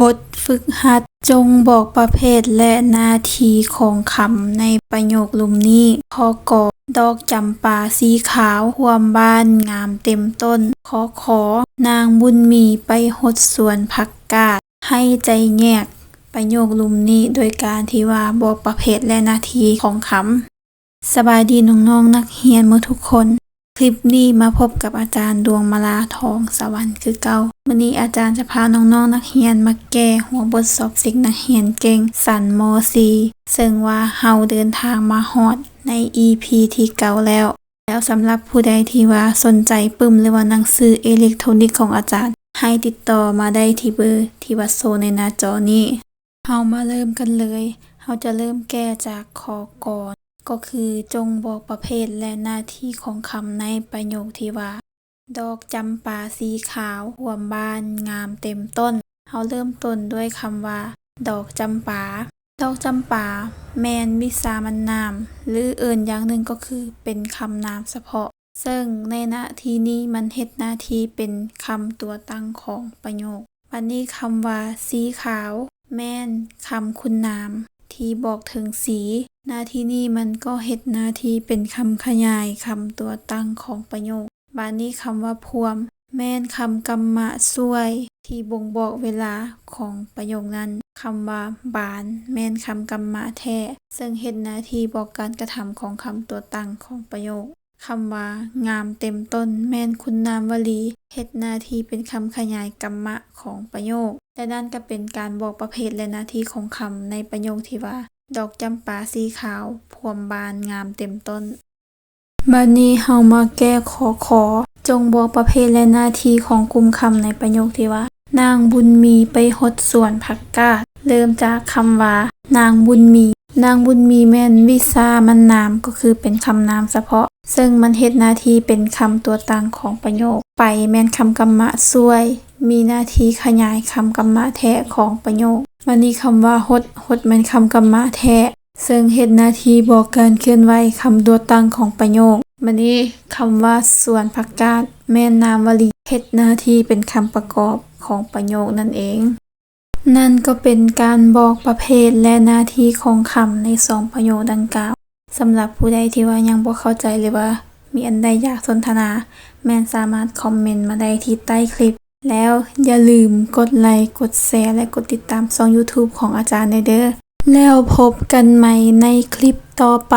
ບົດຝຶກຫັດ, ຈົ່ງບອກປະເພດ ແລະ ໜ້າທີ່ຂອງຄຳໃນປະໂຫຍກລຸ່ມນີ້. ຂໍ້ ກ. ດອກຈຳປາສີຂາວ ຮ່ວມບ້ານງາມເຕັມຕົ້ນ. ຂໍ້ ຂ. ນາງບຸນມີໄປຫົດສວນຜັກກາດ ໃຫ້ໃຈແຍກ. ປະໂຫຍກລຸ່ມນີ້ໂດຍການທີ່ວ່າບອກປະເພດ ແລະ ໜ້າທີ່ຂອງຄຳ. ສະບາຍດີນ້ອງໆນັກຮຽນໝົດທຸກຄົນ. ຄລິບນີ້ມາພົບກັບອາຈານດວງມາລາ ທອງສະຫວັນຄືເກົ່າ. ມື້ນີ້ອາຈານຈະພານ້ອງໆນັກຮຽນມາແກ້ຫົວບົດສອບເສັກນັກຮຽນເກັ່ງຊັ້ນ ມໍສີ່ ເຊິ່ງວ່າເຮົາເດີນທາງມາຮອດໃນອີພີທີເກົ້າແລ້ວ. ແລ້ວສຳລັບຜູ້ໃດທີ່ວ່າສົນໃຈປຶ້ມ ຫຼືວ່າໜັງສືເອເລັກໂທຣນິກຂອງອາຈານ, ໃຫ້ຕິດຕໍ່ມາໄດ້ທີ່ເບີທີ່ວ່າໂຊໃນໜ້າຈໍນີ້. ເຮົາມາເລີ່ມກັນເລີຍ. ເຮົາຈະເລີ່ມແກ້ຈາກຂໍ້ ກ. ກໍຄື ຈົ່ງບອກປະເພດ ແລະ ໜ້າທີ່ຂອງຄຳໃນປະໂຫຍກທີ່ວ່າ ດອກຈຳປາສີຂາວ ຮ່ວມບ້ານງາມເຕັມຕົ້ນ. ເຮົາເລີ່ມຕົ້ນດ້ວຍຄຳວ່າ ດອກຈຳປາ. ດອກຈຳປາແມ່ນວິສາມັນນາມ ຫຼື ເອີ້ນຢ່າງໜຶ່ງກໍຄືເປັນຄຳນາມສະເພາະ, ເຊິ່ງໃນນະທີ່ນີ້ມັນເຮັດໜ້າທີ່ເປັນຄຳຕົວຕັ້ງຂອງປະໂຫຍກ. ບັດນີ້ຄຳວ່າສີຂາວ ແມ່ນຄຳຄຸນນາມທີ່ບອກເຖິງສີ. ນະທີ່ນີ້ມັນກໍເຮັດໜ້າທີ່ເປັນຄຳຂະຫຍາຍຄຳຕົວຕັ້ງຂອງປະໂຫຍກ. ບາດນີ້ຄຳວ່າພວມ ແມ່ນຄຳກຳມະຊ່ວຍທີ່ບົ່ງບອກເວລາຂອງປະໂຫຍກນັ້ນ. ຄຳວ່າບານ ແມ່ນຄຳກຳມະແທະ ເຊິ່ງເຮັດໜ້າທີ່ບອກການກະທຳຂອງຄຳຕົວຕັ້ງຂອງປະໂຫຍກ. ຄຳວ່າງາມເຕັມຕົ້ນ ແມ່ນຄຸນນາມວະລີ ເຮັດໜ້າທີ່ເປັນຄຳຂະຫຍາຍກຳມະຂອງປະໂຫຍກ. ແລະ ນັ້ນກໍເປັນການບອກປະເພດ ແລະ ໜ້າທີ່ຂອງຄຳໃນປະໂຫຍກທີ່ວ່າ ດອກຈຳປາສີຂາວ ພວມບ້ານງາມເຕັມຕົ້ນ. ບັດນີ້ເຮົາມາແກ້ຂໍ້ ຂ. ຈົ່ງບອກປະເພດ ແລະ ໜ້າທີ່ຂອງກຸ່ມຄຳໃນປະໂຫຍກທີ່ວ່າ ນາງບຸນມີໄປຫົດສວນຜັກກາດ. ເລີ່ມຈາກຄຳວ່າ ນາງບຸນມີ. ນາງບຸນມີແມ່ນວິສາມັນນາມ ກໍຄືເປັນຄຳນາມສະເພາະ, ເຊິ່ງມັນເຮັດໜ້າທີ່ເປັນຄຳຕົວຕັ້ງຂອງປະໂຫຍກ. ໄປ ແມ່ນຄຳກຳມະຊ່ວຍ ມີໜ້າທີ່ຂະຫຍາຍຄຳກຳມະແທະຂອງປະໂຫຍກ. ບັດນີ້ຄຳວ່າຫົດ. ຫົດ ແມ່ນຄຳກຳມະແທະ ເຊິ່ງເຮັດໜ້າທີ່ບອກການເຄື່ອນໄຫວຄຳຕົວຕັ້ງຂອງປະໂຫຍກ. ບັດນີ້ຄຳວ່າສວນຜັກກາດ ແມ່ນນາມວະລີ ເຮັດໜ້າທີ່ເປັນຄຳປະກອບຂອງປະໂຫຍກນັ້ນເອງ. ນັ້ນກໍເປັນການບອກປະເພດ ແລະ ໜ້າທີ່ຂອງຄຳໃນສອງປະໂຫຍກດັ່ງກ່າວ. ສຳລັບຜູ້ໃດທີ່ວ່າຍັງບໍ່ເຂົ້າໃຈ ຫຼືວ່າມີອັນໃດຢາກສົນທະນາ ແມ່ນສາມາດຄອມເມັນມາໄດ້ທີ່ໃຕ້ຄລິບ. ແລ້ວຢ່າລືມກົດໄລ, ກົດແຊ ແລະ ກົດຕິດຕາມຊ່ອງ YouTube ຂອງອາຈານແດ່ເດີ້. ແລ້ວພົບກັນໃໝ່ໃນຄລິບຕໍ່ໄປ.